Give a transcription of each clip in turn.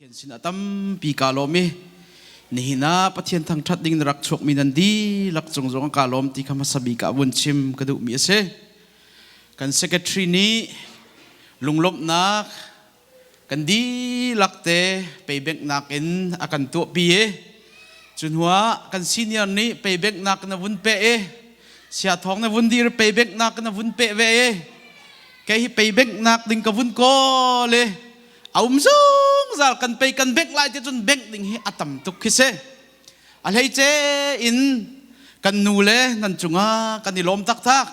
Pathian sinah tampi kaa lawm i nihin ah Pathian thangṭhat ding na rak chuakmi nan dihlak cung zong kaa lawm ti kha hmasa bik ah vun chim ka duhmi a si. Kan secretary nih lunglawmhnak kan dihlak te paybanknak in a kan tuahpi i cu hnuah kan senior nih paybanknak na vun peh i siathawng na vun dir paybanknak na vun peh ve i kei hi paybanknak ding ka vun kawl i a um zungzal kan pei kan bengh lai ti cun bengh ding hi a tam tuk khi si a hleice in kan nu le nan cungah kan i lawm taktak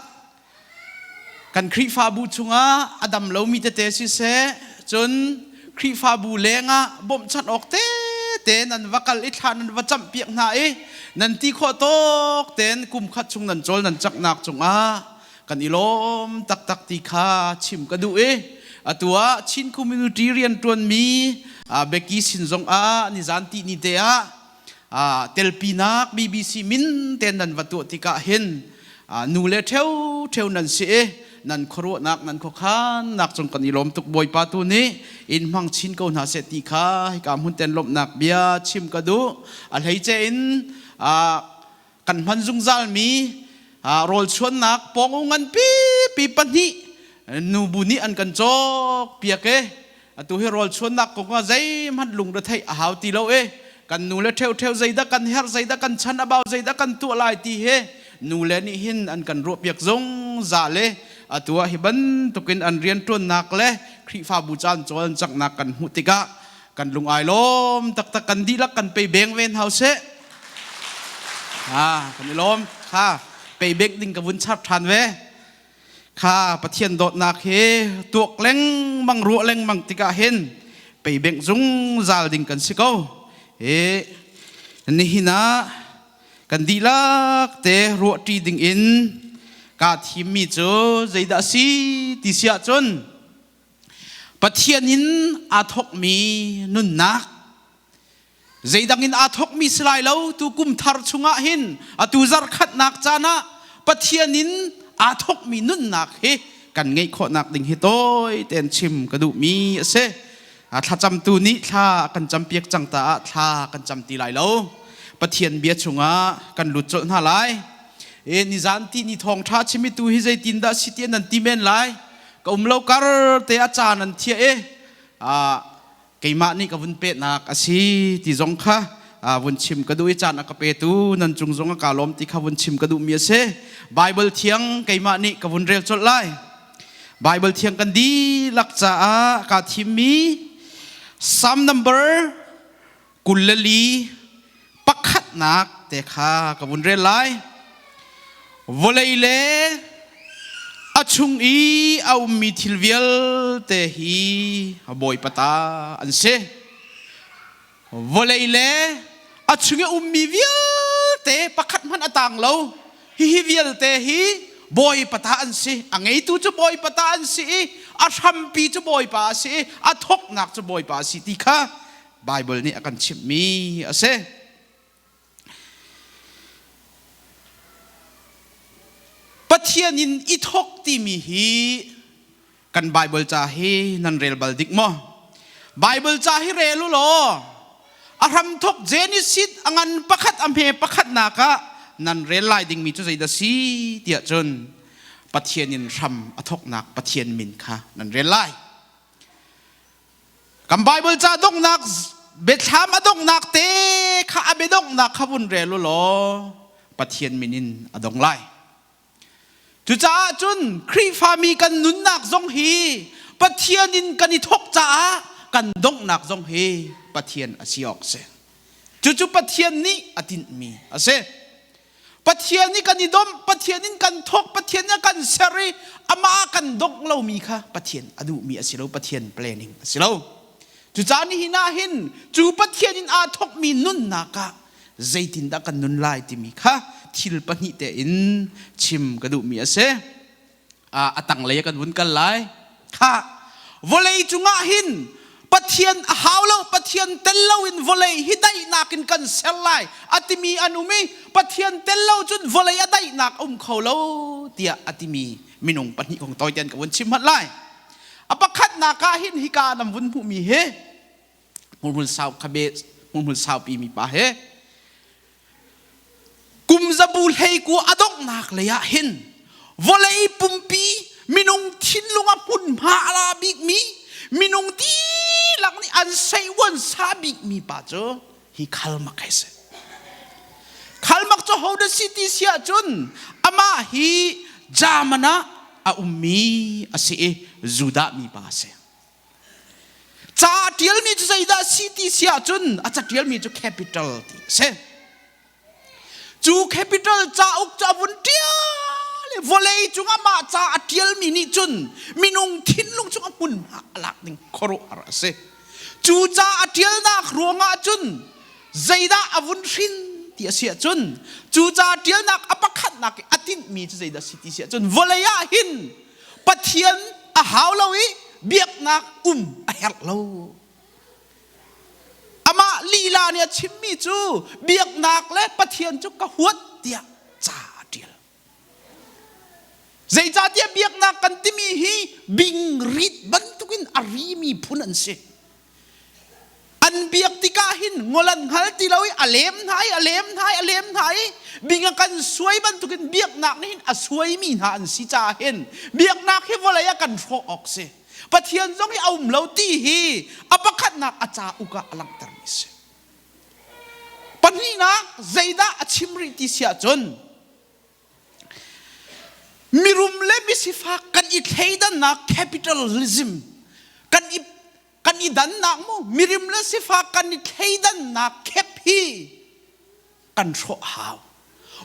kan Khrihfabu chungah a dam lomi tete siseh cun Khrihfabu lengah bawmhchanh awk tete nan va kal i thla nan va camh piak hna i nan ti khawh tawk tein kum khat chung nan cawl nan caknak cungah kan i lawm taktak ti kha chim ka duh i atu ah Chin community rianṭuanmi Becky sin zong ah nizan ti ni te ah telpinak BBC min ten nan va tuah tikah hin nu le ṭheu ṭheu nan si i nan khuaruahnak nan khuakhan nak cung kan i lawm tuk. Bawipa tu nih in hmang chin ko hna seh ti kha hika hmun ten lawmhnak bia chim ka duh. A hleice in kan hman zungzalmi rawlchuannak pawng nganpi pi pahnih nubu nih an kan cawk piak e. Atu hi rawlchuannak kong ah zeihmanh lungretheih a hau ti lo e. Kan nu le ṭheuṭheu zeidah kan herh, zeidah kan chan a bau, zeidah kan tuah lai ti he nu le nih hin an kan ruahpiak zungzal e. Atu ah hi bantukin an rianṭuannak le Khrihfabu caan cawl cangnak kan hmuh tikah kan lung ai lawm taktak. Kan dihlak kan pei beng ven hau seh. Ha, kan i lawm. Kha pei beng ding ka vun chap ṭhan ve. Kha Pathian dawtnak hi tuak lengmang ruah lengmang tikah hin pei beng zungzal ding kan si ko. E nihin ah kan dihlak te ruahṭi ding in kaa thimmi cu zeidah si ti si ahcun Pathian in aa thawkmi nunnak. Zeidang in aa thawkmi si lai lo. Tu kum thar chungah hin atu zarhkhatnak caan ah Pathian in aa thawkmi nunnak hi kan ngeih khawhnak ding hi tawi tein chim ka duhmi a si. Thlacamtu nih thla kan campiak cang ta ah thla kan cam ti lai lo. Pathian bia chungah kan lut colh hna lai. E nizan ti ni thawngṭha chimitu hi zeitindah si ti nan ti men lai. Ka um lo kar te a caan an thiah i keimah nih ka vun pehnak a si ti zong kha vun chim ka duh i caan a ka petu nan cung zong a ka lawm ti kha vun chim ka duhmi a si. Bible thiang keimah nih ka vun rel colh lai. Bible thiang kan dihlak caah kaa thimmi Psalm number 24 pakhatnak te kha ka vun rel lai. Vawlei le a chung i a ummi thil vialte hi Bawipa ta an si. Vawlei le a chung i ummi vialte pakhat hmanh a tang lo. Hihi vialte hi Bawipa ta an si. A ngeitu cu Bawipa ta an si i a hrampi cu Bawipa a si i a thawknak cu Bawipa a si ti kha Baibal nih a kan chimhmi a si. Pathian in i thawk timi hi kan Baibal ca hi nan rel bal dik maw? Baibal ca hi rel u law a hramthawk Genesis a ngan pakhat a hme pakhatnak ah nan rel lai dingmi cu zeidah si tiah cun Pathian in hram a thawknak Pathian min kha nan rel lai. Kan Bible ca donghnak biathlam a donghnak te kha a biadonghnak kha vun rel u law Pathian min in a dong lai. Cucaah cun Khrihfami kan nunnak zong hi Pathian in kan i thawk caah kan donghnak zong hi Pathian a si awk si. Cucu Pathian nih a tinhmi a si. Pathian nih kan i domh, Pathian in kan thawk, Pathian nih a kan ser i amah ah kan dongh lomi kha Pathian a duhmi a si lo, Pathian planning a si lo. Cucaah nihin ah hin cu Pathian in aa thawkmi nunnak ah zeitindah kan nun lai timi kha thil pahnih tein chim ka duhmi a si. A tanglei ah kan vun kal lai. Kha vawlei cungah hin Pathian a hau lo, Pathian tel loin vawlei hi daihnak in kan ser lai a timi an um i Pathian tel lo cun vawlei a daihnak a um kho lo tiah a timi minung pahnih kong tawi tein ka vun chim hmanh lai. A pakhatnak ah hin hika nan vun hmuhmi hi. Hmurhmul sau khabe hmurhmul saupi mi pa he kum zabu hleiku a donghnak lei ah hin vawlei pumpi minung thinlung a hmunhma a la bikmi minung dihlak nih an seiuan sa bikmi pa cu hi Khalmak hi si. Khalmak cu ho dah si ti si ahcun amah hi German ah a ummi a si i Judah mi pa a si. Ca a ṭialmi cu zeidah a si ti si ahcun a caṭialmi cu capital ti a si. Cu capital cauk cu a vun ṭial i vawlei cungah mah ca a ṭialmi nih cun minung thinlung chung a hmunhma a lak ding khuaruahhar a si. Cu ca a ṭialnak ruangah cun zeidah a vun hrin ti a si ahcun cu ca ṭialnak a pakhatnak i a tinhmi cu zeidah a si ti si ahcun vawlei ah hin Pathian a hau lo i biaknak um a herh lo. Amah lila nih a chimmi cu biaknak le Pathian cu ka huat tiah ca a ṭial. Zeicahtiah biaknak kan timi hi bingrit bantukin a rimi phun an si. An biak tikah hin ngol an hngal ti lo i a lem hna i a lem hna i a lem hna i bing a kan suai bantukin biaknak nih hin a suaimi hna an si caah hin biaknak hi vawlei ah kan hrawh awk si. Pathian zong hi a um lo ti hi a pakhatnak a cauk ah a langhtermi a si. Pahnihnak zeidah a chim rih ti si ahcun mirum le misifak kan i thleidannak capitalism kan i kan i dannak mu mirim le sifak kan i thleidannak khep hi kan hrawh hau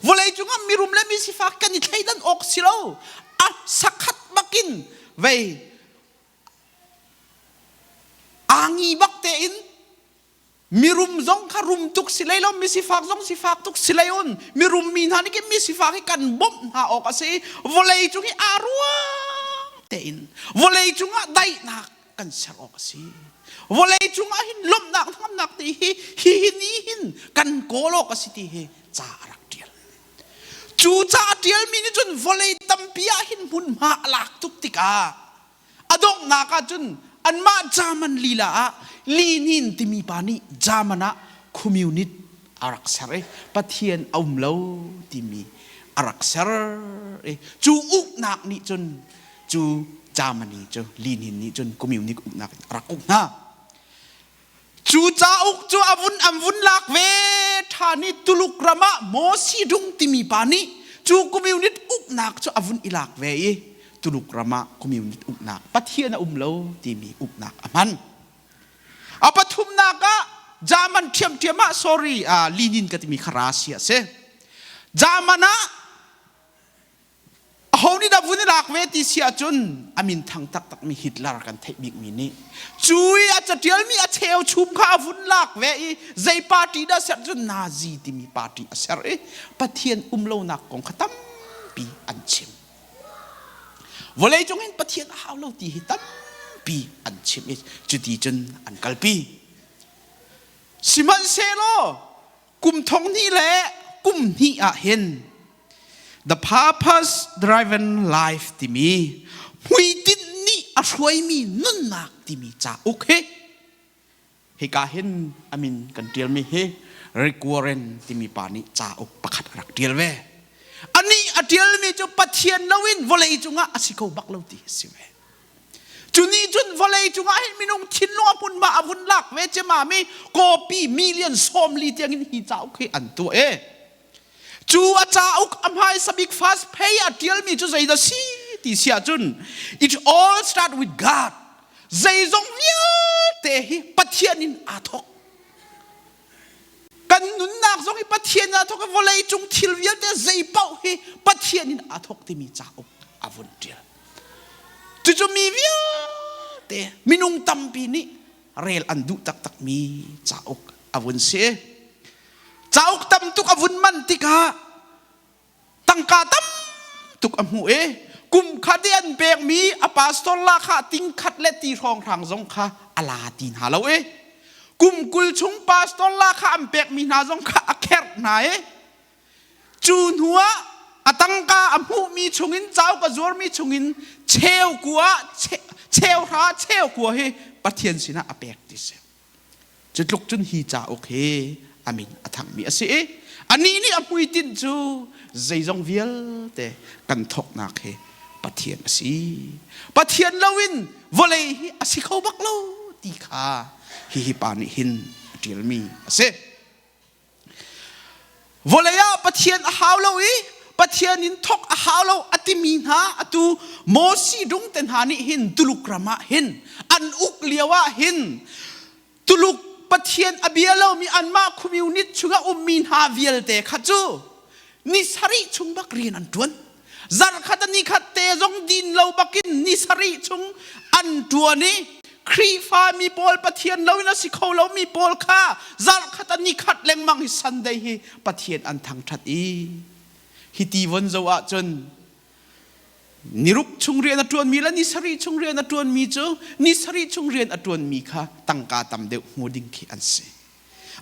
vawlei cungah mirum le misifak kan i thleidan awk si lo a sakhat bakin vei angi bak tein mirum zong kha rum tuk si lei lo misifak zong sifak tuk si lei un mirum mi hna nih khin misifak hi kan bawmh hna awk a si vawlei cung hi aa ruang tein vawlei cungah daihnak kan ser awk a si vawlei cungah hin lawmhnak hnamnak ti hi hi hi ni hin kan kawl awk a si ti hi ca a rak ṭial cu ca a ṭialmi nih cun vawlei tampi ah hin hmunhma a lak tuk tikah A donghnak ah cun anmah German lila ah Lenin timi pa nih German ah communist a rak ser i Pathian a um lo timi a rak ser i cu uknak nih cun cu Germany cu Lenin nih cun communist uknak a rak uk hna. Cu cauk cu a vun an vun lak ve ṭhan i Tuluk ram ah Maw Zedong timi pa nih cu communist uknak cu a vun i lak ve i Tuluk ram ah communist uknak Pathian a um lo timi uknak a hman. A pathumnak ah German ṭhiamṭhiam ah sorry uh, Lenin ka timi kha Russia a si. German ah Aho nih dah vun i lak ve ti si ahcun a min thang taktakmi Hitler kan theih bikmi nih cu i a caṭialmi a cheuchum kha a vun lak ve i zei party dah ser cun Nazi timi party a ser i Pathian um lonak kong kha tampi an chim. Vawleicung in Pathian a hau lo ti hi tampi an chim i cuti cun an kalpi. Sihmanhsehlaw kum thong hnih le kum hnih ah hin The Purpose Driven Life timi hmuitinh nih a hruaimi nunnak timi cauk hi hika hin a min kan ṭialmi hi Rick Warren timi pa nih cauk pakhat a rak ṭial ve. Anih a ṭialmi cu Pathian loin vawlei cungah a si kho bak lo ti a si ve. Cu nih cun vawlei cungah hin minung thinlung a hmunhma a vun lak ve ciammam i kawpi million 40 tiangin hi cauk hi an tuah e. Cu a cauk a hmaisa bik first pay a ṭialmi cu zeidah si ti si ahcun it all start with God. Zeizong vialte hi Pathian in aa thawk. Kan nunnak zong hi Pathian in aa thawk i vawlei cung thil vialte zei paoh hi Pathian in aa thawk timi cauk a vun ṭial. Cucu mi vialte minung tampi nih rel an duh taktakmi cauk a vun si. Cauk tam tuk a vun man tikah tangka tam tuk a hmuh i kum khat i an pekmi a pastor la kha ting khat le ti hrawnghrang zong kha a la ti hna lo i kum 20 chung pastor la kha an pekmi hna zong kha a kherh hna i cu hnu ah a tangka a hmuhmi chungin cauk a zuarmi chungin cheu kua cheu hra cheu kua hi Pathian sinah a pek ti si. Cu tluk cun hi cauk hi a min a thangmi a si i anih nih a hmuitinh cu zeizong vialte kan thawknak hi Pathian a si. Pathian loin vawlei hi a si kho bak lo ti kha hihi pa nih hin a ṭialmi a si. Vawlei ah Pathian a hau lo i Pathian in thawk a hau lo a timi hna atu Mosi dung te hna nih hin Tuluk ram ah hin an uk lio ah hin Tuluk Pathian a bia lomi anmah communist chungah ummi hna vialte kha cu ni sarih chung bak rian an ṭuan. Zarhkhat a nikhat te zong din lo bakin ni sarih chung an ṭuan i Khrihfa mi pawl Pathian loin a si kho lomi pawl kha zarhkhat a nikhat lengmang hi Sunday hi Pathian an thangṭhat i hiti von zoh ahcun niruk chung rian a ṭuanmi le ni sarih chung rian a ṭuanmi cu ni sarih chung rian a ṭuanmi kha tangka tam deuh hmu ding khi an si.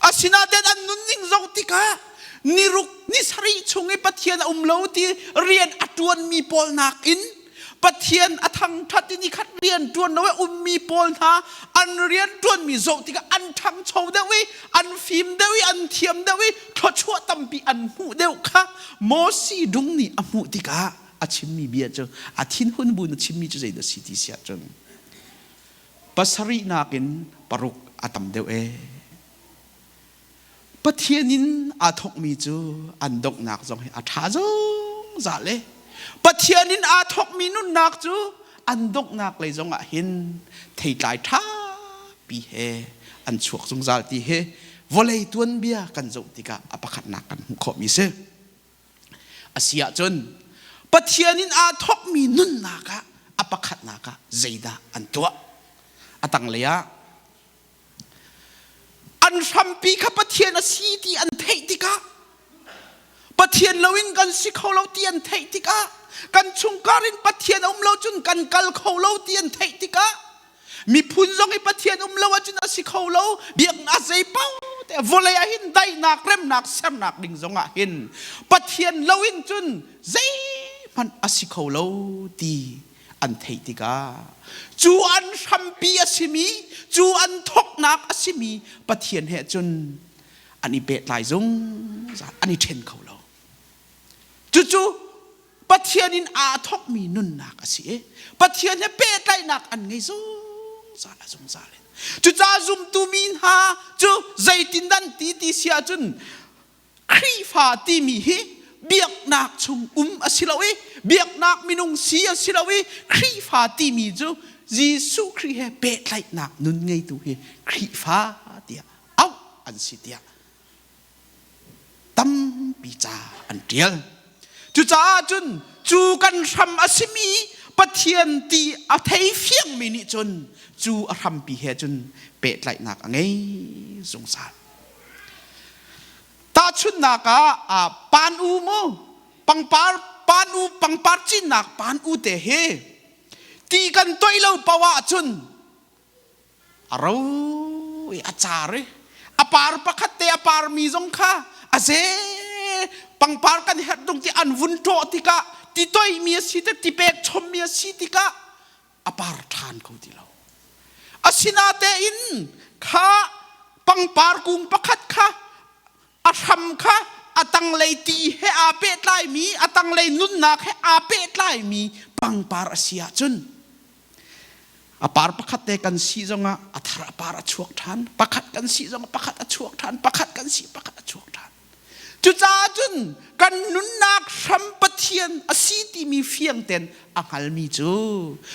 Asinain an nunning zoh tikah niruk ni sarih chung i Pathian a um lo ti rian a ṭuanmi pawl nakin Pathian a thangṭhat i nikhat rian ṭuan lo i ummi pawl hna an rian ṭuanmi zoh tikah an ṭhangcho deuh i an fim deuh i an thiam deuh i thluachuah tampi an hmuh deuh kha Mosi dung nih a hmuh tikah a chimmi bia cu a thinhun bu in a chimmi cu zeidah si ti siah cun pasarih nakin paruk a tam deuh ee. Pathian in aa thawkmi cu an donghnak zong hi a ṭha zungzal e. Pathian in aa thawkmi nunnak cu an donghnak lei zong ah hin theitlai ṭhapi he an chuak zungzal ti hi vawlei tuanbia kan zoh tikah a pakhatnak kan hmuh khawhmi si. A si ahcun Pathian in aa thawkmi nunnak ah a pakhatnak ah zeidah an tuah? A tanglei ah an hrampi kha Pathian a si ti an theih tikah Pathian loin kan si kho lo ti an theih tikah kan chungkhar in Pathian a um lo cun kan kal kho lo ti an theih tikah miphun zong i Pathian um lo ahcun a si kho lo biaknak zei paoh te vawlei ah hin daihnak remnak sernak ding zong ah hin Pathian lo in cun zeihmanh a si kho lo ti an theih tikah cu an hrampi a simi cu an thawknak a simi Pathian he cun an i pehtlai zungzal an i ṭhen kho lo cucu Pathian in aa thawkmi nunnak a si i Pathian he pehtlaihnak an ngei zungzal a zungzal in. Cucaah zumtu mi hna cu zeitindah an ti ti si ahcun Khrihfa timi hi biaknak chung um a si lo i biaknak minung si a si lo i Khrihfa timi cu Jesuh Khrih he pehtlaihnak nun ngeitu hi Khrihfa tiah auh an si tiah tampi ca an ṭial. Cucaah cun cu kan hram a simi Pathian ti a thei fiangmi nih cun cu a hrampi he cun pehtlaihnak a ngei zungzal. Tahchunhnak ah pan u mu pangpar pan u pangpar cinnak pan u te hi ti kan toih lo paoh ahcun a ro i a car i a par pakhat te a parmi zong kha a ze pangpar kan herh tung ti an vun ṭawh tikah ti toihmi a si te ti pek chommi a si tikah a par ṭhan kho ti lo asinatein kha pangpar kung pakhat kha a hram kha a tanglei ti he aa pehtlaimi a tanglei nunnak he aa pehtlaimi pangpar a si ahcun A par pakhat te kan si zongah a thar a par a chuak ṭhan. Pakhat kan si zongah pakhat a chuak ṭhan. Pakhat kan si pakhat a chuak ṭhan. Cucaah cun kan nunnak hram Pathian a si timi fiang ten a hngalmi cu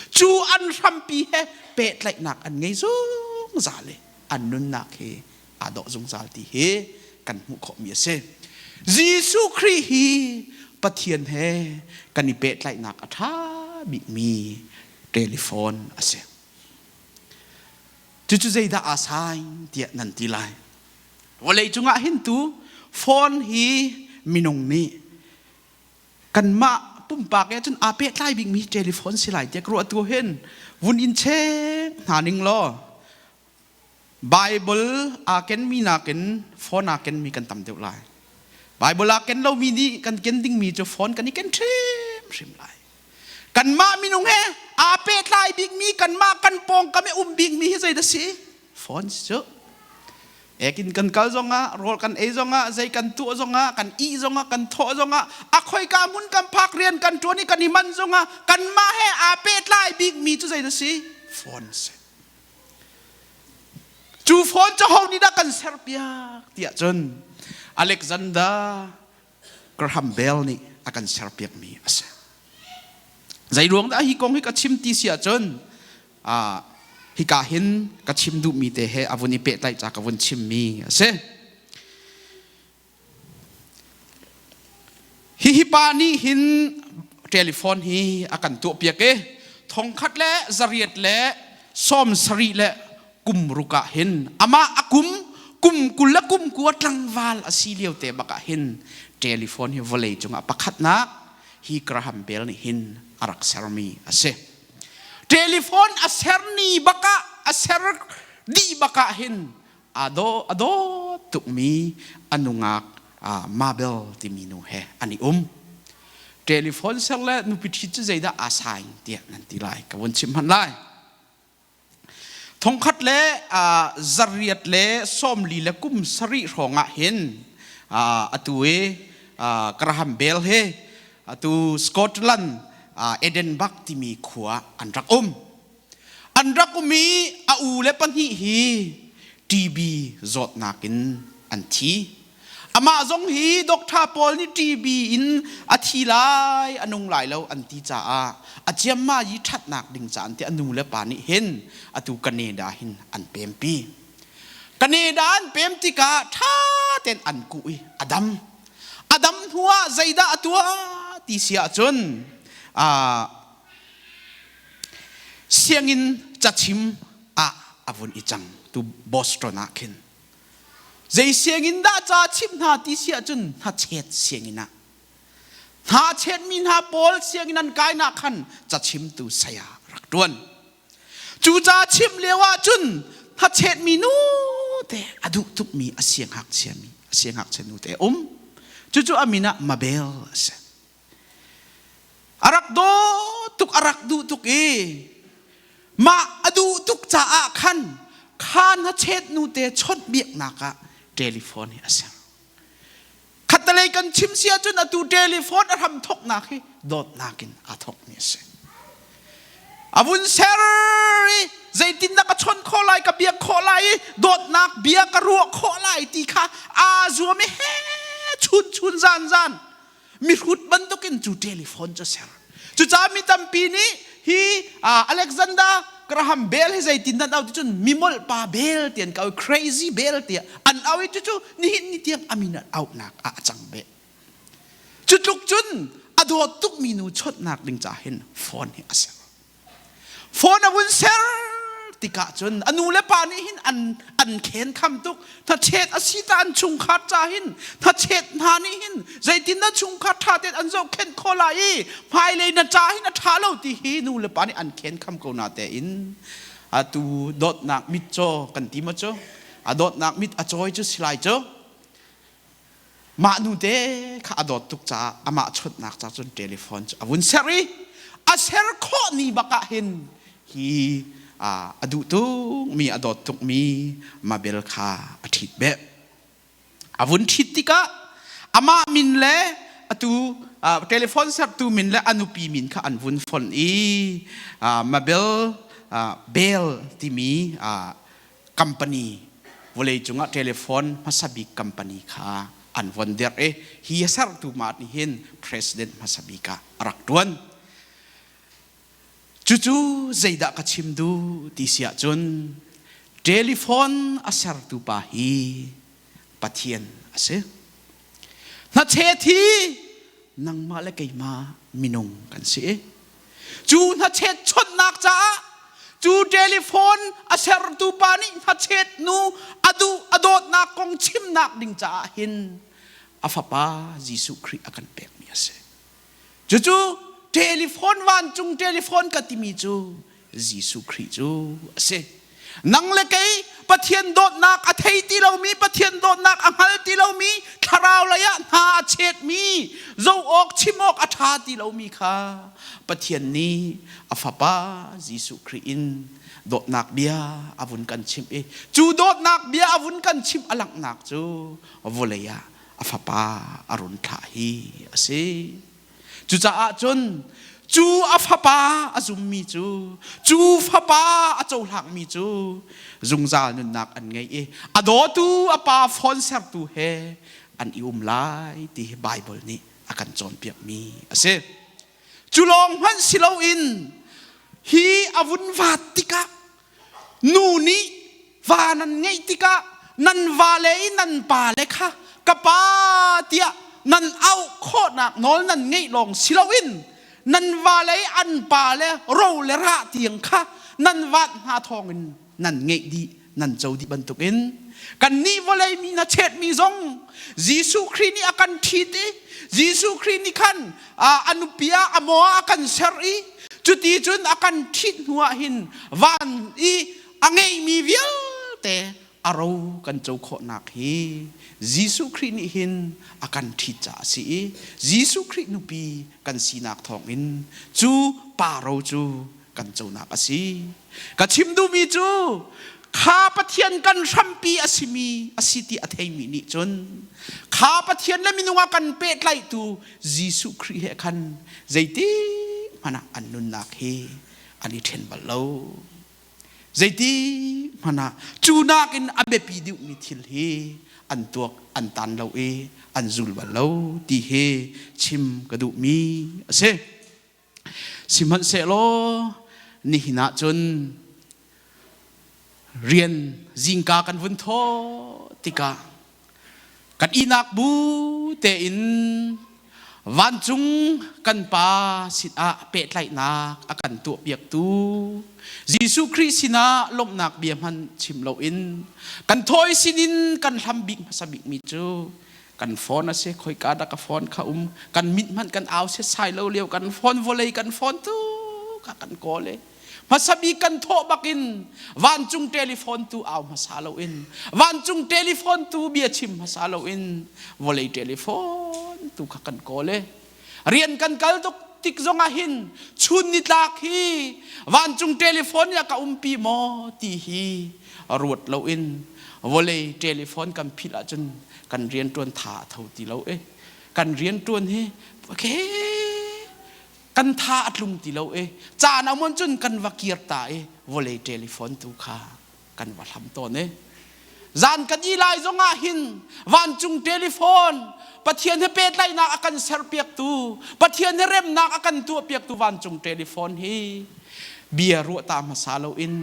cu an hrampi he pehtlaihnak an ngei zungzal i an nunnak hi aa dawh zungzal ti hi kan hmuh khawhmi a si. Jesuh Khrih hi Pathian he kan i pehtlaihnak a ṭha bikmi telephone a si. Cucu zeidah aa saing tiah nan ti lai. Vawlei cungah hin tu phone hi minung nih kanmah pumpak he cun aa pehtlai bikmi telephone si lai tiah ka ruah tu hin vun in chek hna ning law Bible aa kenmi nakin phone aa kenmi kan tam deuh lai. Bible aa ken lomi nih kan ken dingmi cu phone kan i ken hrimhrim lai. Kanmah minung he aa pehtlai bikmi kanmah kan pawngkam i um bikmi hi zeidah si? Phone si cu. Ekin kan kal zongah, rawl kan ei zongah, zei kan tuah zongah, kan ih zongah, kan thawh zongah, a khoika hmun kan phak rian kan ṭuan i kan i manh zongah kanmah he aa pehtlai bikmi cu zei dah si? Phone si. Cu phone cu ho nih dah kan serpiak tiah cun Alexander Graham Bell nih a kan serpiakmi a si. Zei ruang dah hi kong hi ka chim ti si ahcun hika hin ka chim duhmi te he a vun i pehtlaih ca ka vun chimmi a si. Hihi pa nih hin telephone hi a kan tuahpiak i thongkhat le zariat le sawm sarih le kum ruk ah hin amah a kum kum 20 le kum kua tlangval a si lio te bak ah hin telephone hi vawlei cungah pakhatnak hi Graham Bell nih hin a rak sermi a si. Telephone a ser ni bakah a ser dih bakah hin aa daw a dawt tukmi a nungak Mabel timi nu he an i um. Telephone ser le nupi ṭhit cu zeidah aa saing tiah nan ti lai ka vun chim hmanh lai. Thongkhat le zariat le 40 le kum sarih hrawng ah hin atu i Graham Bell he atu Scotland Edinburgh timi khua an rak um. An rak um i a u le pahnih hi TB zawtnak in an thi. Amah zong hi doctor pawl nih TB in a thi lai, a nung lai lo an ti caah a ciamma i ṭhatnak ding caan te a nu le pa nih hin atu Canada hin an pempi. Canada an pem tikah ṭha tein an kuh i a dam. A dam hnuah zeidah a tuah ti si ahcun sianginn cachim ah a vun i cang tu Boston ah khin. Zei sianginn dah ca chimh hna ti si ahcun hnachet sianginn ah. Hnachetmi hna pawl sianginn an kainak khan cachimtu saya rak ṭuan. Cu ca chimh lio ahcun hnachetmi nu te a duh tukmi a siangngakchiami a siangngakchia nu te a um. Cucu a min ah Mabel a si. A rak dawt tuk, a rak duh tuk i mah a duh tuk caah khan kha hnachet nu te chawnhbiaknak ah telephone hi a ser. Khattelei kan chim si ahcun atu telephone a hram thawknak hi dawtnak in aa thawkmi a si. A vun ser i zeitindah ka chawnh khawh lai, ka biak khawh lai i dawtnak bia ka ruah khawh lai ti kha aa zuam i he chun chun zan zan mihrut bantukin cu telephone cu ser. Cucaah mi tampi nih hi Alexander Graham Bell hi zeitin an au ti cun mimolh pa Bell ti an ka au crazy Bell tiah an au i cucu nihin ni tiang a min an auhnak ah a cang beh. Cu tluk cun a dawt tukmi nu chawnhnak ding ca hin phone hi a ser. Phone a vun ser tikah cun a nu le pa nih hin an an khen kham tuk. Hnachet a si ta an chungkhar ca hin hnachet hna nih hin zeitin na chungkhar ṭha tein an zohkhenh khawh lai i hmailei na ca hin a ṭha lo ti hi nu le pa nih an khen kham ko na tein atu dawtnak mitcaw kan ti maw cu a dawtnak mit a cawi cu si lai cu Mah nu te kha a dawt tuk caah amah chawnhnak ca cun telephone cu a vun ser i a ser khawh ni bak ah hin hi a duh tukmi a dawt tukmi Mabel kha a ṭhit beh. A vun ṭhit tikah amah min le atu telephone sertu min le a nupi min kha an vun fonh i Mabel Bell timi company vawleicung ah telephone hmasa bik company kha an von dirh i hi a sertu mah nih hin president hmasa bik ah a rak ṭuan. Cucu zeidah ka chim duh ti si ahcun telephone a sertu pa hi Pathian a si. Hnachet hi nangmah le keimah minung kan si. Cu hnachet chawnhnak caah cu telephone a sertu pa nih hnachet nu a duh a dawtnak kong chimnak ding caah hin a fapa Jesuh Khrih a kan pekmi a si. Cucu telephone vancung telephone ka timi cu Jesuh Khrih cu a si. Nang le kei Pathian dawtnak a thei ti lomi, Pathian dawtnak a hngal ti lomi, thlarau lei ah hna a chetmi, zoh awk chim awk a ṭha ti lomi kha Pathian nih a Fapa Jesuh Khrih in Dawtnak bia a vun kan chimh i cu dawtnak bia a vun kan chimh a langhnak cu vawlei ah a fapa a run thlah hi a si. Cucaah cun cu a fapa a zummi cu cu fapa a cohlangmi cu zungzal nunnak an ngei i a dawtu a pa fawn sertu he an i um lai ti hi Baibal nih a kan cawnpiakmi a si. Cu lawng hmanh si loin hi a vun vaat tikah nu nih va nan ngeih tikah nan vale i nan pale kha ka pa tiah nan auh khawhnak nawl nan ngeih lawng si loin nan vale i an pale ro le rah tiang kha nan vat hna thawngin nan ngeih dih nan co dih bantukin kannih vawlei mi na chetmi zong Jesuh Khrih nih a kan ṭhit i Jesuh Khrih nih khan a nupi ah a maw ah a kan ser i cuti cun a kan ṭhit hnu ah hin van i a ngeihmi vialte a ro kan co khawhnak hi Jesuh Khrih nih hin a kan ṭhit caah a si i Jesuh Khrih nupi kan sinak thawngin cu pa ro cu kan conak a si. Ka chim duhmi cu kha Pathian kan hrampi a simi a si ti a theimi nih cun kha Pathian le minung a kan pehtlaihtu Jesuh Khrih he khan zeiti hmanh ah an nunnak hi an i ṭhen bal lo. Zeiti hmanh ah cu nakin a biapi deuhmi thil hi an tuak an tan lo i an zul bal lo ti hi chim ka duhmi a si. Sihmanhsehlaw nihin ah cun rian zingka kan vun thawh tikah kan ihnak bu tein vancung kan Pa sinah pehtlaihnak a kan tuahpiaktu Jesuh Khrih sinah lawmhnak bia hmanh chim loin kan thawi sinin kan hlam bik hmasa bikmi cu kan phone a si khoika dah ka phone kha um kan mit hmanh kan au setsai lo lio kan phone vawlei kan phone tu ka kan kawl e hmasa bik kan thawh bakin vancung telephone tu au hmasa loin vancung telephone tu bia chim hmasa loin vawlei telephone tu kha kan kawl e rian kan kal tuk tik zong ah hin chun nitlak hi vancung telephone nih a ka umpi maw ti hi ruat loin vawlei telephone kan philh ahcun kan rianṭuan tha a tho ti lo e kan rianṭuan hi okay kan tha a tlung ti lo e caan a mon cun kan va kir ta i vawlei telephone tu kha kan va hlam tawn e zan kan i lai zong ah hin vancung telephone Pathian he pehtlaihnak a kan serpiaktu Pathian he remnak a kan tuahpiaktu vancung telephone hi bia ruah ta hmasa loin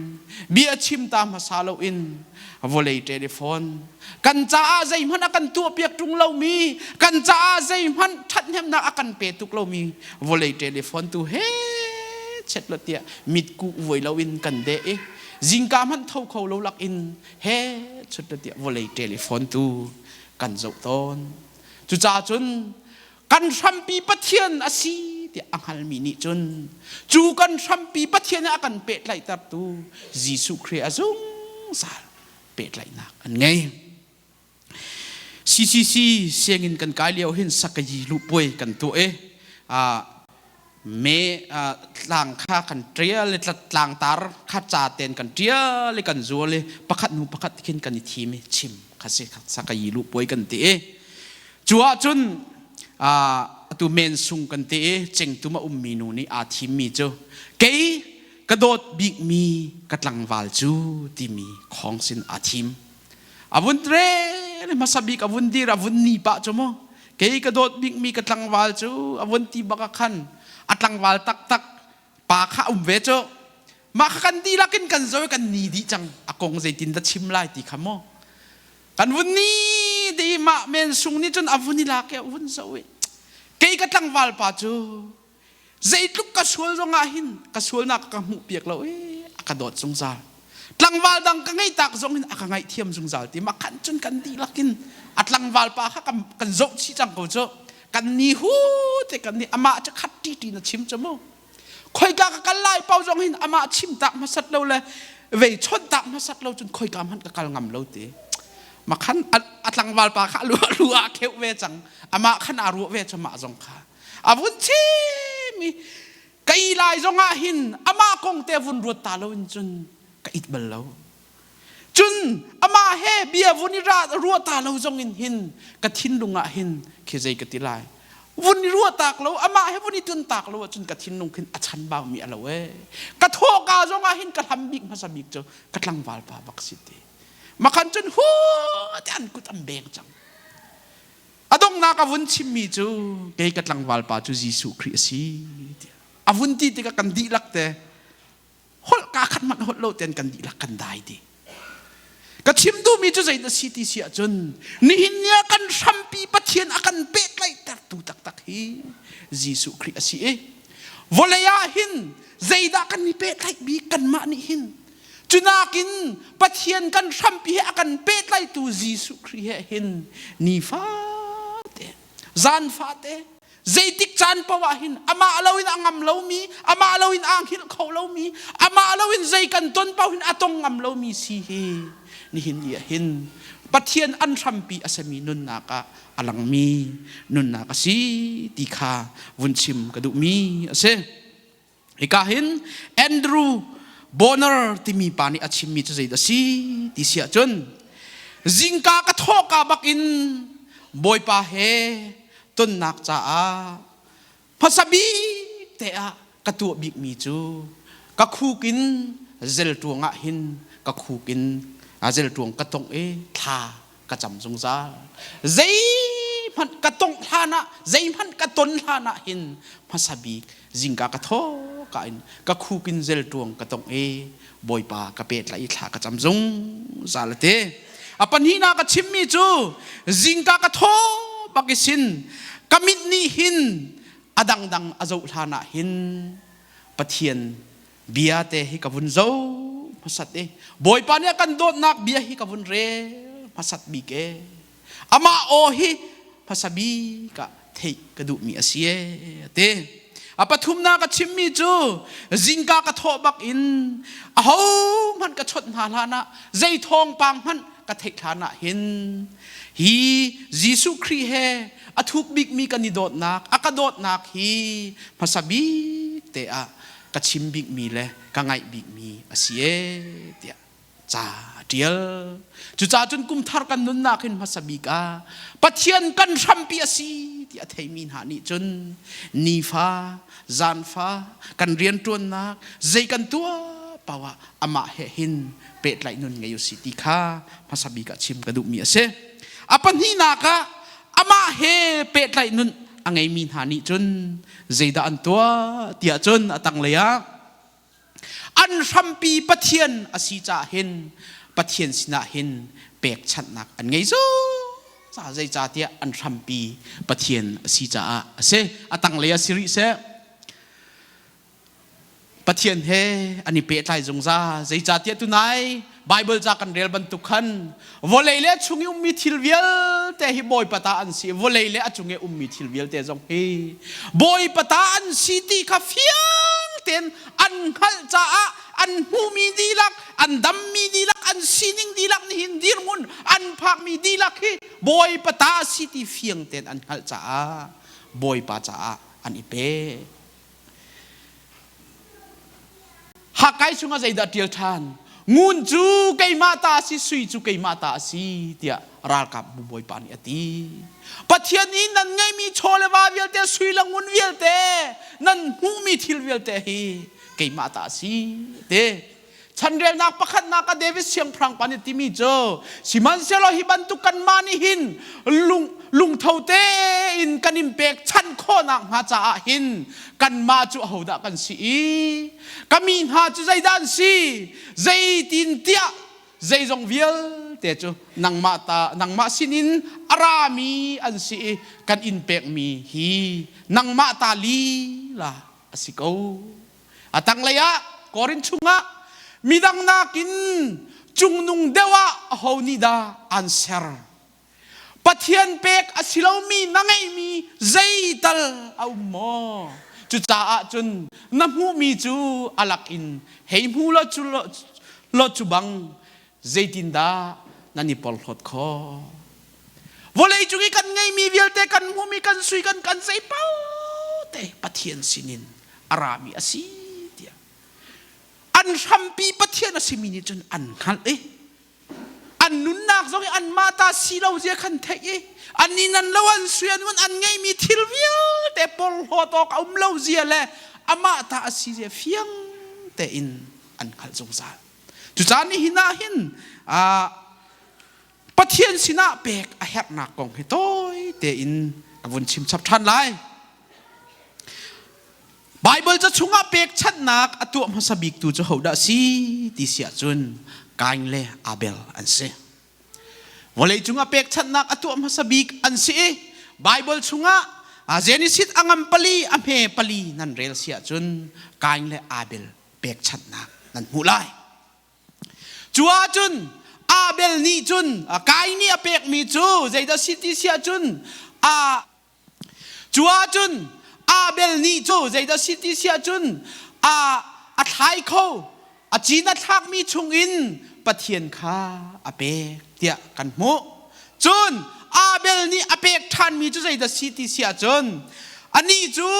bia chim ta hmasa loin vawlei telephone kan caah zeihmanh a kan tuahpiak ṭung lomi kan caah zeihmanh ṭhathnemnak a kan pe tuk lomi vawlei telephone tu he chet lo tiah mitkuh vuai loin kan deh i zingka hmanh tho kho lo lakin he chut lo tiah vawlei telephone tu kan zoh tawn cucaah cun kan hrampi Pathian a si tiah a hngalmi nih cun cu kan hrampi Pathian a kan pehtlaihtertu Jesuh Khrih a zungzal pehtlaihnak an ngei. CCC sianginn kan kai lio hin sakayi luhpuai kan tuah i me tlang kha kan ṭial i tlangtar kha ca ten kan ṭial i kan zual i pakhat hnu pakhat khin kan i thim i chim kha si sakayi luhpuai kan ti i Cu ahcun atu men sung kan ti i cengtum a ummi nu nih aa thimmi cu kei ka dawt bikmi ka tlangval cu timi khawng sin aa thim. A vun rel hmasa bik a vun dir a vun ni pah cu mu kei ka dawt bikmi ka tlangval cu a vun ti bak ah khan a tlangval taktak pa kha um ve cu mah kha kan dihlak in kan zo kan ni dih cang a kong zeitin dah chim lai ti kha mu Kan vun ni di mah men sung nih cun a vun i lak i a vun zoh i kei ka tlangval pa cu zeitluk ka sual zong ah hin ka sualnak ka hmuh piak lo i a ka dawt zungzal tlangval dang ka ngei tak zong in a ka ngaihthiam zungzal ti mah khan cun kan dihlak in a tlangval pa kha kan, kan zoh chih cang ko cu kan ni hu te kan ni amah cu khat ṭi ṭi na chim cu mu khoika ka kal lai pau zong hin amah chim tak hmasat lo le vei chawnh tak hmasat lo cun khoika hmanh ka kal ngam lo ti makhan a tlangval pa kha lu lu ah kheuh ve cang amah khan aa ruah ve cu mah zong kha a vun chim i kei lai zong ah hin amah kong te vun ruat ta lo in cun. Ka it bal lo. Cun amah he bia vun i ruah ta lo zong in hin ka thinlung ah hin khi zei ka ti lai. Vun i ruah tak lo, amah he vun i tun tak lo ahcun ka thinlung khin a chanbau mi a lo ee. Ka thawhka zong ah hin ka hlam bik hmasa bik cu ka tlangval pa bak si ti. Makhan cun hu te an kut an beng cang. A donghnak a vun chimmi cu kei ka tlangval pa cu Jesuh Khrih a si tiah. A vun ti tikah kan dihlak te holh kaa khat hmanh holh lo ten kan dihlak kan dai ti. Ka chim duhmi cu zeidah si ti si ahcun nihin ni ah kan hrampi Pathian a kan pehtlaihtertu taktak hi Jesuh Khrih a si i vawlei ah hin zeidah kan i pehtlaih bik kanmah nih hin cunakin Pathian kan hrampi he a kan pehtlaitu Jesuh Khrih he hin nifate zanfate Zeitik caan paoh ah hin amah loin a ngam lomi, amah loin aa hngilh kho lomi, amah loin zei kan ton paoh hin a tong ngam lomi si hi nihin ni ah hin Pathian an hrampi a sami nunnak ah a langmi nunnak a si ti kha vun chim ka duhmi a si. Hika hin Andrew Bonner timi pa nih a chimmi cu zeidah a si ti si ahcun zingka ka thawhka bakin Bawipa he tonnak caah hmasa bik te ah ka tuah bikmi cu ka khuk in zelṭuang ah hin ka khuk in zelṭuang ka tongh i thla ka cam zungzal. Zeihmanh ka tongh hlan ah, zeihmanh ka ton hlan ah hin hmasa bik zingka ka thaw ka in ka khuk in zelṭuang ka tongh i Bawipa ka pehtlaih i thla ka cam zungzal a ti. A pahnihnak ka chimmi cu zingka ka thaw bak i sin ka mit nih hin a dangdang a zoh hlan ah hin Pathian bia te hi ka vun zo hmasat i Bawipa nih a kan dawtnak bia hi ka vun rel hmasat bik e amah aw hi hmasa bik ah theih ka duhmi a si e a ti. A pathumnak a chimmi cu zingka ka thawh bak in aho hmanh ka chawnh hna hlan ah zei thawngpang hmanh ka theih hlan ah hin hi Jesuh Khrih he a thuk bikmi kan i dawtnak a ka dawtnak hi hmasa bik te ah ka chim bikmi le ka ngaih bikmi a si ee tiah ca a ṭial. Cucaah cun kumthar kan nunnak hin hmasa bik ah Pathian kan hrampi a si ti a theimi hna nih cun nifa, zanfa kan rianṭuannak zei kan tuah paoh ah amah he hin pehtlaih nun ngei u si ti kha hmasa bik ah chim ka duhmi a si. A pahnihnak ah amah he pehtlaih nun a ngeimi hna nih cun zeidah an tuah tiah cun a tanglei ah an hrampi Pathian a si caah hin Pathian sinah hin pekchanhnak an ngei zungzal zeicahtiah an hrampi Pathian a si caah a si. A tanglei ah si rih seh. Pathian he an i pehtlai zungzal. Zeicahtiah tunai Baibal ca kan rel bantuk khan vawlei le a chung i ummi thil vialte hi Bawipa ta an si. Vawlei le a cung i ummi thil vialte zong hi Bawipa ta an si ti kha fiang tein an hngalh caah an hmuhmi dihlak, an dammi dihlak, an sining dihlak nihin dirhmun an phakmi dihlak hi Bawipa ta a si ti fiang tein an hngalh caah Bawipa caah an i pe. Hakai chungah zeidah ṭial ṭhan? Ngun cu keimah ta a si, sui cu keimah ta a si, tiah ralkapbu bawipa nih a ti. Pathian i nan ngeihmi chaw le va vialte, sui le ngun vialte, nan hmuhmi thil vialte hi keimah ta a si, a ti. Chanrelnak pakhatnak ah David siangpahrang pa nih timi cu sihmanhsehlaw hi bantuk kanmah nih hin lung lungtho tein kan in pek chan khawhnak hnga caah hin kanmah cu ahodah kan si i ka mi hna cu zeidah an si zeitin tiah zeizong vialte cu nangmah ta nangmah sinin a rami an si i kan in pekmi hi nangmah ta lila a si ko. A tanglei ah Korin chungah midang nakin cungnung deuh ah aho nih dah an ser? Pathian pek a si lomi na ngeihmi zeital a um maw? Cucaah cun na hmuhmi cu a lak in hei hmu law cu law cu bang zeitindah nan i porhlawt khawh? Vawlei cung i kan ngeihmi vialte kan hmuhmi kan sui kan kan zei paoh te Pathian sinin a rami a si tiah. An hrampi Pathian a simi nih cun an hngalh i an nunnak zong i anmah ta si lo zia khan theih i an inn an lo an sui an ngun an ngeihmi thil vialte porhlawt awk a um lo zia le amah ta a si zia fiang tein an hngalh zungzal. Cucaah nihin ah hin Pathian sinah pek a herhnak kong hi tawi tein ka vun chim chap ṭhan lai. Baibal ca chungah pekchanhnak a tuah hmasa biktu cu hodah si ti si ahcun Kain le Abel an si. Vawlei cungah pekchanhnak a tuah hmasa bik an si i Baibal chungah Genesis a ngam pali a hme pali nan rel si ahcun Kain le Abel pekchanhnak nan hmuh lai. Cu ahcun Abel nih cun Kain nih a pekmi cu zeidah si ti si ahcun a cu ahcun Abel nih cu zeidah si ti si ahcun a a thlai kho a cin a thlakmi chungin Pathian kha a pek tiah kan hmuh. Cun Abel nih a pek ṭhanmi cu zeidah si ti si ahcun anih cu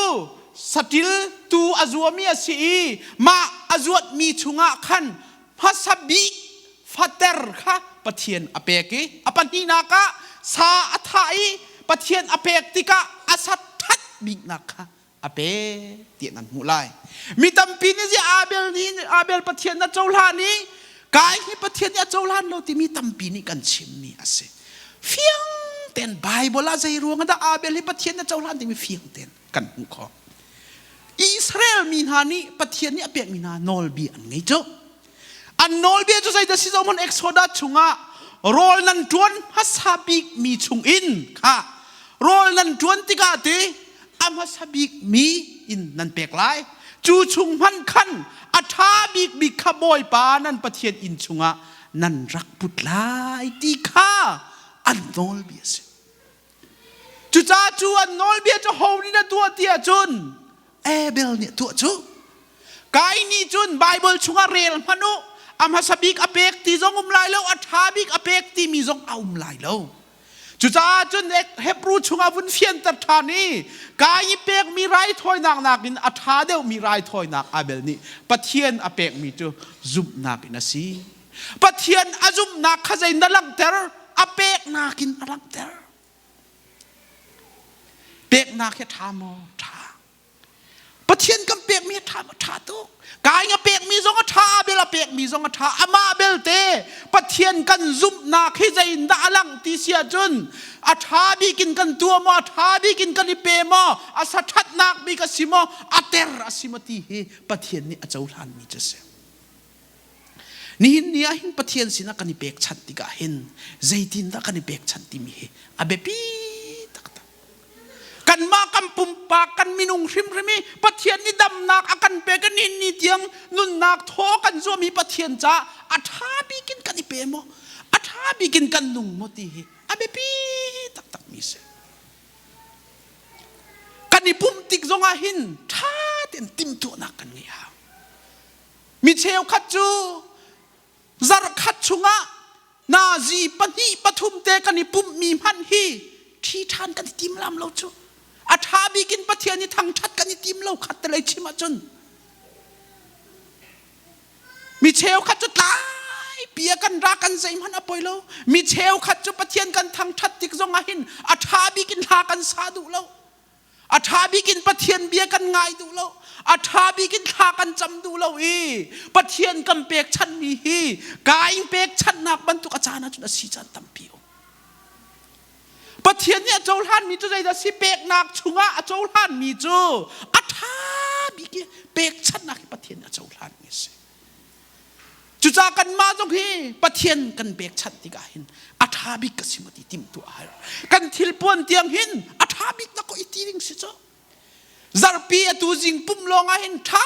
saṭil tu a zuami a si i mah a zuatmi chungah khan hmasa bik fater kha Pathian a pek i a pahnihnak ah sa a thah i Pathian a pek tikah a sa ṭhat biknak kha a pe tiah nan hmuh lai. Mi tampi nih zi Abel nih Abel Pathian na cohlan i kai hi Pathian nih a cohlan lo timi tampi nih kan chimmi a si. Fiang tein Bible ah zei ruang dah Abel hi Pathian na cohlan timi fiang tein kan hmuh khawh. Israel mi hna nih Pathian nih a pekmi hna nawlbia an ngei cu. An nawlbia cu zeidah si zohhmanh Exodus chungah rawl nan ṭuan hmasa bik mi chungin kha rawl nan ṭuan tikah ti a hmasa bik mi in nan pek lai. Cu chung hmanh khan a ṭha bik bik kha Bawipa nan Pathian inn chungah nan rak put lai ti kha an nawlbia a si. Cucaah cu an nawlbia cu ho nih na tuah ti ahcun Abel nih a tuah cu. Kain nih cun Baibal chungah rel hmanh u a hmasa bik a pek ti zong um lai lo a ṭha bik a pek timi zong a um lai lo. Cucaah cun Hebrew chungah vun fianter ṭhan i Kain i pekmi raithawinak nakin a ṭha deuhmi raithawinak Abel nih Pathian a pekmi cu zumhnak in a si. Pathian a zumhnak kha zei na langhter? A peknak in a langhter. Peknak hi a ṭha maw? Ṭha. Pathian kan pekmi a ṭha maw? Ṭha tuk. Kain a pekmi zong a ṭha, Abel a pekmi zong a ṭha. Amah belte Pathian kan zumhnak hi zeiindah a langh ti si ahcun a ṭha bik in kan tuah maw, a ṭha bik in kan i pe maw, a sa ṭhatnak bik a si maw, a ter a si maw ti hi Pathian nih a cohlanmi cu a si. Nihin ni ah hin Pathian sinah kan i pekchanh tikah hin zeitindah kan i pekchanh timi hi a biapi taktak. Kanmah kan pumpak kan minung hrimhrim i Pathian nih damnak a kan pek i nihin ni tiang nunnak thaw kan zuam hi Pathian caah a ṭha bik in kan i pe maw? A ṭha bik in kan nung maw ti hi a biapi taktakmi a si. Kan i pumh tik zongah hin ṭha tein timhtuahnak kan ngeih a hau. Mi cheukhat cu zarhkhat chungah nazi pahnih pathum te kan i pumhmi hmanh hi ṭhi ṭhan kan i tim lam lo cu. A ṭha bik in Pathian i thangṭhat kan i tim lo khat te lei chim ahcun. Mi cheukhat cu tlaipi ah kan ra kan zeihmanh a poi lo. Mi cheukhat cu Pathian kan thangṭhat tik zong ah hin a ṭha bik in hla kan sa duh lo. A ṭha bik in Pathian bia kan ngai duh lo. A ṭha bik in thla kan cam duh lo i Pathian kan pekchanhmi hi Kain pekchanhnak bantuk a caan ahcun a si caan tampi um. Pathian nih a cohlanmi cu zeidah si peknak chungah a cohlanmi cu a ṭha bik i pekchanhnak hi Pathian nih a cohlanmi a si. Cucaah kanmah zong hi Pathian kan pekchanh tikah hin a ṭha bik ka si maw ti timhtuah a har. Kan thilpuan tiang hin a ṭha bik na ko i ti ding si cu. Zarhpi atu zing pum lawng ah hin ṭha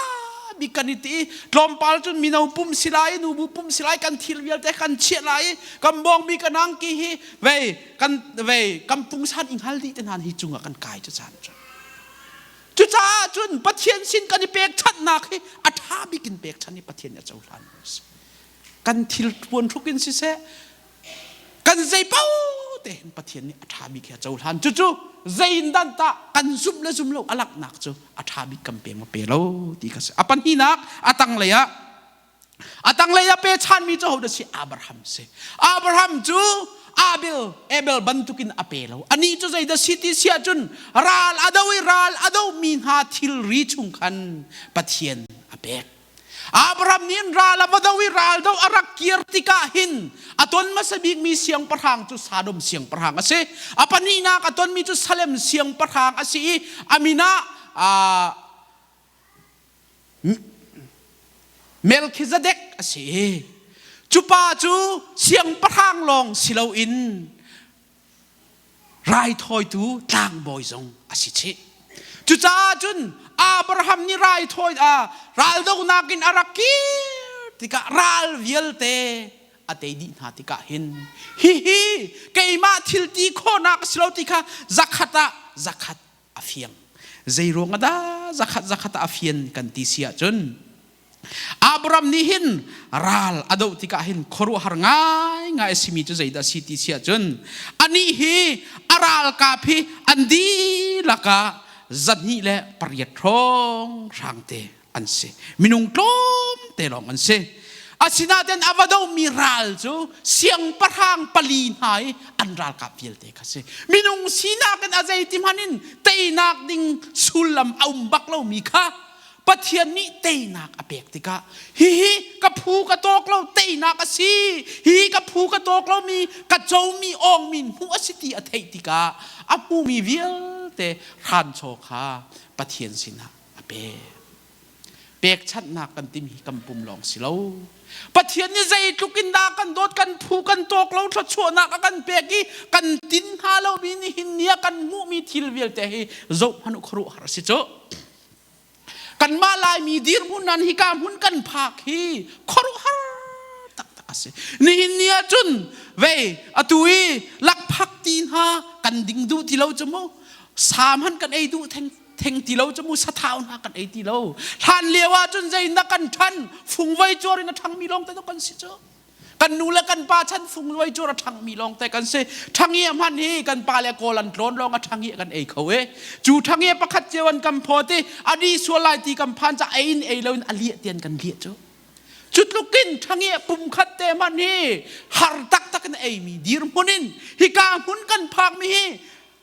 bik kan i ti. Tlawmpal cun mino pum si lai, nubu pum si lai, kan thil vialte kan chiah lai i kan bawngmi kan angki hi vei kan vei kan pungsan i hngal dih te hna hi cungah kan kai cu caan cu. Cucaah cun Pathian sin kan i pekchanhnak hi a ṭha bik in pekchanh hi Pathian nih a cohlan a si. Kan thil puan hruk in siseh, kan zei paoh te hin Pathian nih a ṭha bik hi a cohlan. Cucu zei in tah kan zumh le zum lo a langhnak cu a ṭha bik kan pe maw pe lo ti kha si. A pahnihnak a tanglei ah. A tanglei a pechanmi cu hodah si? Abraham si. Abraham cu Abel, Abel bantukin a pe lo. Anih cu zeidah si ti si ahcun ral a do i ral a domi hna thilri chung khan Pathian a pek. Abraham nih ral a va do i ral do a rak kir tikah hin a ton hmasa bikmi siangpahrang cu Sodom siangpahrang a si. A pahnihnak a tonmi cu Salem siangpahrang a si i a min ah Melchizedek a si. Cu pa cu siangpahrang lawng si loin raithawitu tlangbawi zong a si chih. Cucaah cun Abraham nih raithawi raldohnak in a rak kir tikah ral vialte a tei dih hna tikah hin hihi keimah thil ti khawhnak a si lo ti kha zakhat ah zakhat a fiang. Zeiruang ah dah zakhat zakhat ah a fian kan ti si ahcun Abraham nih hin ral a doh tikah hin khuaruahhar ngaingai a simi cu zeidah a si ti si ahcun anih hi a ralkap hi an dihlak ah 208 hrawng hrangte an si. Minung tlawmte lawng an si. Asinain a va domi ral cu siangpahrang pali hna i an ralkap vialte kha si. Minung sinak in a zeiti hmanh in teinak ding sullam a um bak lomi kha Pathian nih teinak a pek tikah hihi ka phu ka tawk lo teinak a si hi ka phu ka tawk lomi ka comi awngmi hmuh a si ti a theih tikah a hmumi vialte hranchaw kha Pathian sinah a pek. Pekchanhnak kan timi hi kan pum lawng si lo. Pathian nih zeitluk in dah kan dawt, kan phu, kan tawk lo, thluachuahnak a kan pek i kan tin hnga lomi nihin ni ah kan hmuhmi thil vialte hi zoh hmanh u khuaruahhar a si cu. Kanmah Laimi dirhmun nan hika hmun kan phak hi khuaruahhar taktak a si. Nihin ni ah cun vei atu i lakphak ti hna kan ding duh ti lo cu mu. Sa hmanh kan ei duh theng theng ti lo cu mu sathau hna kan ei ti lo hlan lio ah cun zei na kan ṭhan fungvei cuar in a ṭhangmi lawng te kan si cu kan nu le kan pa chan fungvei cuar a ṭhangmi lawng te kan si ṭhangi hman hi kan pa le kawl an tlawn lawng a ṭhangi kan ei kho e cu ṭhangi pakhat cio an kan phawt i a di sual lai ti kan phan ca ei in ei lo in a liah tian kan liah cu cu tlukin ṭhangi pum khat te hman hi har taktak in eimi dirhmun in hika hmun kan phakmi hi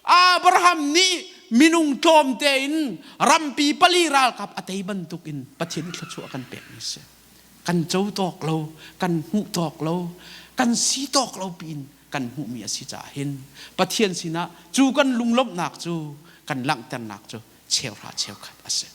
Abraham nih minung tlawmte in rampi pali ralkap a tei bantukin Pathian nih thluachuah a kan pekmi si. Kan co tawk lo, kan hmuh tawk lo, kan si tawk lo piin kan hmuhmi a si caah hin Pathian sinah cu kan lunglawmhnak cu kan langhternak cu cheuhra cheukhat a si.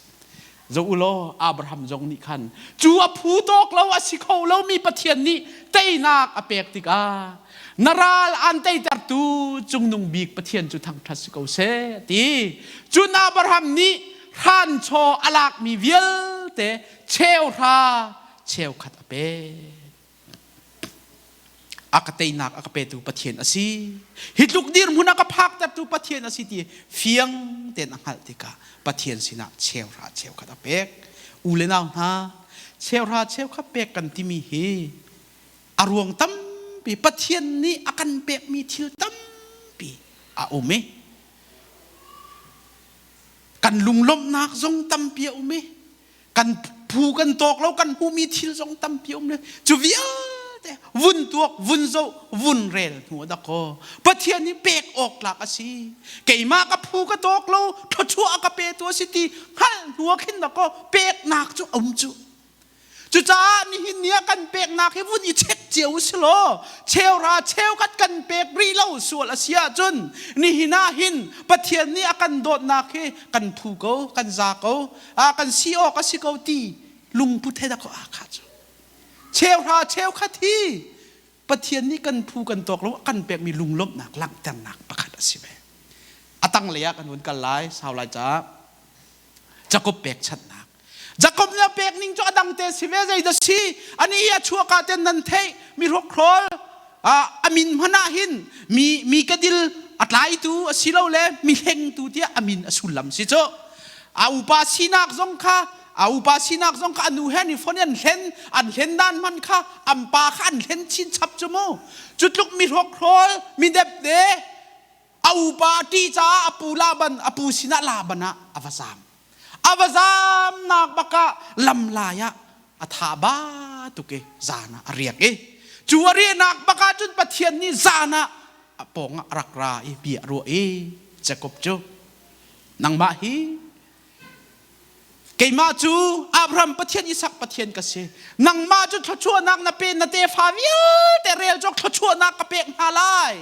Zoh u law Abraham zong nih khan cu a phu tawk lo a si kho lomi Pathian nih teinak a pek tikah na ral aan teitertu cungnung bik Pathian cu thangṭhat si ko seh a ti. Cun Abraham nih hranchaw a lakmi vialte cheuhra cheukhat a pek. A ka teinak a ka petu Pathian a si. Hi tluk dirhmun a ka phaktertu Pathian a si ti fiang tein a hngalh tikah Pathian sinah cheuhra cheukhat a pek. U le nau hna, cheuhra cheukhat pek kan timi hi a ruang tampi Pathian nih a kan pekmi thil tampi a um i kan lunglawmhnak zong tampi a um i kan phu kan tawk lo kan hmuhmi thil zong tampi um le cu vialte vun tuak vun zoh vun rel hnu a dakaw Pathian nih pek awk tlak a si keimah ka phu ka tawk lo thluachuah a ka petu a si ti hngalh hnu ah khin dakaw peknak cu a um cu. Cucaah nihin ni ah kan peknak hi vun i check cio u si law cheuhra cheukhat kan pek rih lo sual a si ahcun nihin ah hin Pathian nih a kan dawtnak hi kan phu ko kan za ko a kan si awk a si ko ti lungput he dah ko aa khah cu. Cheuhra cheukhat hi Pathian nih kan phu kan tawk lo kan pekmi lunglawmhnak langhternak pakhat a si ve. A tanglei ah kan hun kal lai sau lai caah Jakob pekchanhnak. Jakob nih a pek ning cu a dang te si ve zei dah si ani hi a chuahka ten nan theih mi hrokhrawl a min hmanh ah hin mi mi kadil a tlaitu a si lo le mi hlengtu tiah a min a sullam si cu a upa sinak zong kha a upa sinak zong kha a nu he an i fon i an hlen an hlen dan hman kha an pa kha an hlen chin chap cu mu cu tluk mi hrokhrawl mi depde a upa a ṭih caah a pu Laban a pu sinah Laban ah a va zaam. A va zaamnak bak ah lamlai ah a tha ba. tuk i zan ah a riak i cu a riahnak bak ah cun Pathian nih zan ah a pawng ah a rak ra i bia a ruah i Jakob cu nangmah hi keimah cu Abraham Pathian Isak Pathian ka si nangmah cu thluachuahnak na pe na tefa vialte rel cawk thluachuahnak ka pek hna lai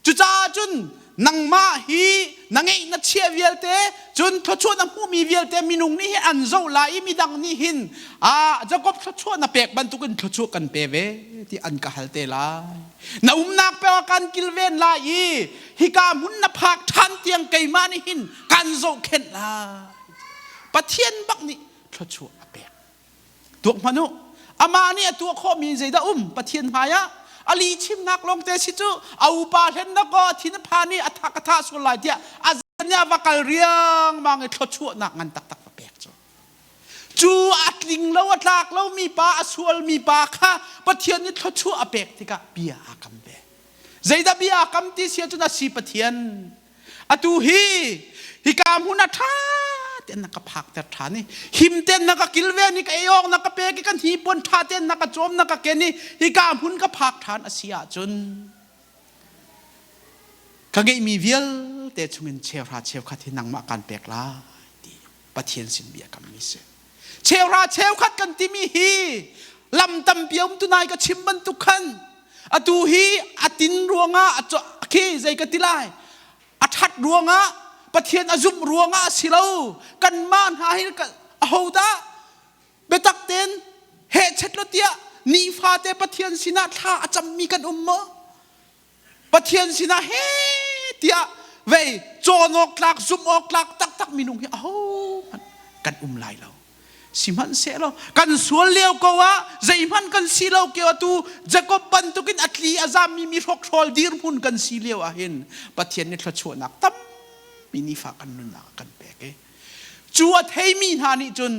Cucaah cun nangmah hi na ngeih na chiah vialte cun thluachuah na hmuhmi vialte minung nih hin an zoh lai i midang nih hin ah Jakob thluachuah na pek bantukin thluachuah kan pe ve ti an ka hal te lai. Na umnak pe kan kilven lai i hika hmun na phak ṭhan tiang keimah nih hin kan zohkhenh lai. Pathian bak nih thluachuah a pek. Tuak hmanh u. Amah nih a tuah khawhmi zeidah um Pathian hmaiah a li chimnak lawngte si cu a upa hlen na kaw a thin a phan i a tha ka tha sual lai tiah a zan a va kal riangmang i thluachuahnak ngan taktak va pek cu. Cu a tling lo a tlak lo mi pa a sual mi pa kha Pathian nih thluachuah a pek tikah bia aa kam ve. Zeidah bia aa kam ti si ahcun a si Pathian Atu hi hika hmun ah ṭha tein na ka phakter ṭhan i him tein na ka kilven i ka ei awk na ka pek i ka hnipuan ṭha tein na ka cawm na ka ken i hika hmun ka phak ṭhan a si ahcun ka ngeihmi vialte chungin cheuhra cheukhat hi nangmah kaan pek lai ti Pathian sin bia kammi si. Cheuhra cheukhat kan timi hi lam tampi a um tunai ka chim bantuk khan atu hi a tin ruangah khi zei ka ti lai a ṭhat ruangah Pathian a zumh ruangah a si lo kanmah hna hi ahodah biatak tein hehchet lo tiah nifate Pathian sinah thla a cammi kan um maw Pathian sinah he tiah vei cawn awk tlak zumh awk tlak taktak minung hi ahohmanh kan um lai lo sihmanhsehlaw kan sual lio ko ah zeihmanh kan si lo kio atu Jacob bantukin a tli a zammi mi hrokhrawl dirhmun kan si lio ah hin Pathian nih thluachuahnak tampi nifa kan nunnak a kan pek i cu a theimi hna nih cun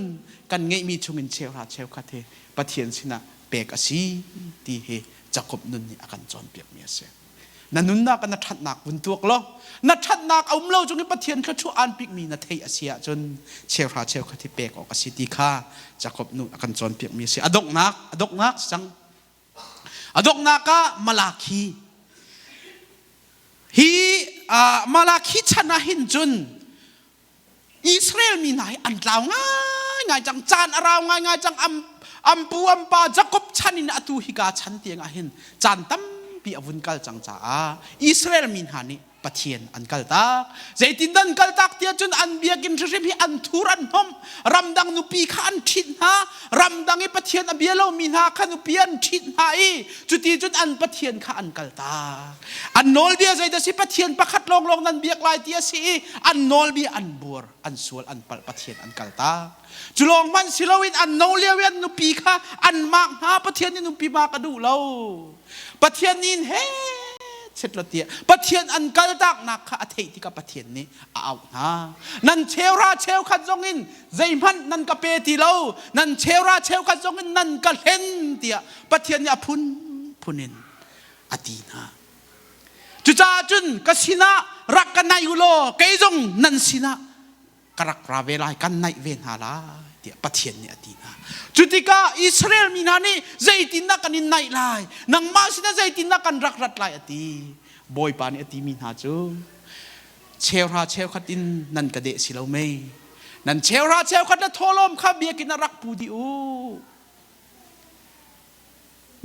kan ngeihmi chungin cheuhra cheukhat hi Pathian sinah pek a si ti hi Jakob nun nih a kan cawnpiakmi a si. Na nunnak ah na ṭhatnak vun tuak law na ṭhatnak a um lo cung i Pathian thluachuah aan pikmi na theih a si ahcun cheuhra cheukhat hi pek awk a si ti kha Jakob nu a kan cawnpiakmi a si. A donghnak, a donghnak cang. A donghnak ah Malakhi. Hi Malakhi chan ah hin cun Israel mi hna hi an tlau ngaingai cang caan a rau ngaingai cang am am pu am pa Jakob chan in atu hika chan tiang ah hin caan tampi a vun kal cang caah Israel mi hna nih Pathian an kaltak zeitin dan kaltak tiah cun an biakinn hrimhrim hi an thur an hnom ramdang nupi kha an ṭhit hna ramdang i Pathian a bia lomi hna kha nupi an ṭhit hna i cuti cun an Pathian kha an kaltak An nawlbia zeidah si Pathian pakhat lawnglawng nan biak lai ti a si i an nawlbia an buar, an sual, an palh, Pathian an kaltak. Cu lawng hmanh si loin an no lio i an nupi kha an maak hna Pathian nih nupi maak a duh lo. Pathian nih he chet lo tiah Pathian an kaltaknak kha a theih tikah Pathian nih a auh hna. Nan cheuhra cheukhat zong in zeihmanh nan ka pe ti lo, nan cheuhra cheukhat zong in nan ka hlen tiah Pathian nih a phunphun in a ti hna. Cucaah cun ka sinah rak ka naih u law kei zong nan sinah ka rak ra ve lai, kan naih ve hna lai tiah Pathian nih a ti hna. Cu tikah Israel mi hna nih zeitindah kan in naih lai, nangmah sinah zeitindah kan rak rat lai a ti. Bawipa nih a timi hna cu cheuhra cheukhat in nan ka deh si lo mei. Nan cheuhra cheukhat le thawhlawm kha biakinn ah rak pu dih u.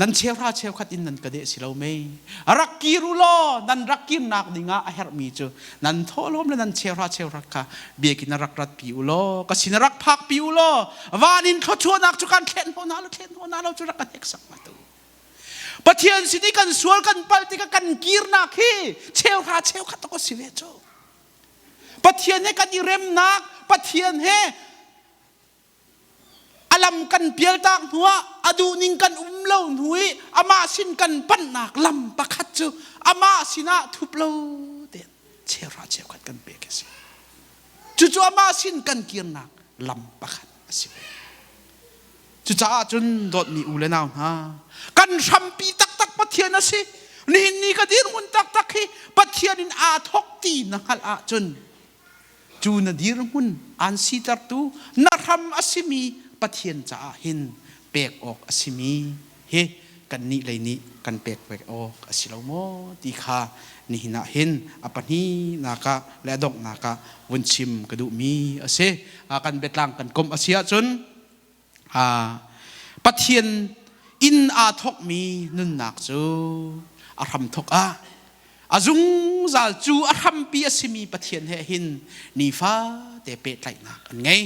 Nan cheuhra cheukhat in nan ka deh si lo mei? Rak kir u law nan rak kirnak dingah a herhmi cu nan thawhlawm le nan cheuhra cheuhrat kha biakinn ah rak ratpi u law ka sin rak phakpi u law van in thluachuahnak cu kan thlen hnawh hna lo thlen hnawh hna lo cu rak ka hneksak hna tu. Pathian sin i kan sual kan palh tikah kan kirnak hi cheuhra cheukhat a si ve cu. Pathian he kan i remnak, Pathian he A lam kan pialtak hnuah a duhning kan um lo hnu i amah sin kan panhnak lam pakhat cu amah sinah thup lo tein cheuhra cheukhat kan pek a si. Cucu amah sin kan kirnak lam pakhat a si ve. Cucaah cun dawtmi u le nau hna, kan hrampi taktak Pathian a si. Nihin ni ka dirhmun taktak hi Pathian in aa thawk ti na hngalh ahcun Cu na dirhmun aan sitertu na hram a simi Pathian caah hin pek awk a simi hi kannih lei nih kan pek ve awk a si lo maw ti kha nihin ah hin a pahnihnak ah le a donghnak ah vun chim ka duhmi a si. Kan biatlang kan komh a si ahcun Pathian inn aa thawkmi nunnak cu a hramthawk ah a zungzal cu a hrampi a simi Pathian he hin nifate pehtlaihnak an ngei.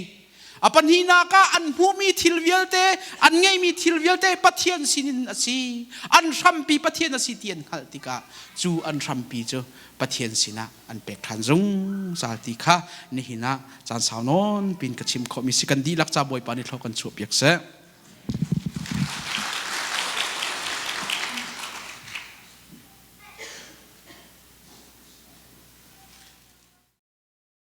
A pahnihnak ah an hmuhmi thil vialte, an ngeihmi thil vialte Pathian sinin a si. An hrampi Pathian a si ti an hngalh tikah cu an hrampi cu Pathian sinah an pek ṭhan zungzal ti kha nihin ah caan sau nawn pin ka chim khawhmi si. Kan dihlak ca Bawipa nih thlaw kan chuahpiak seh.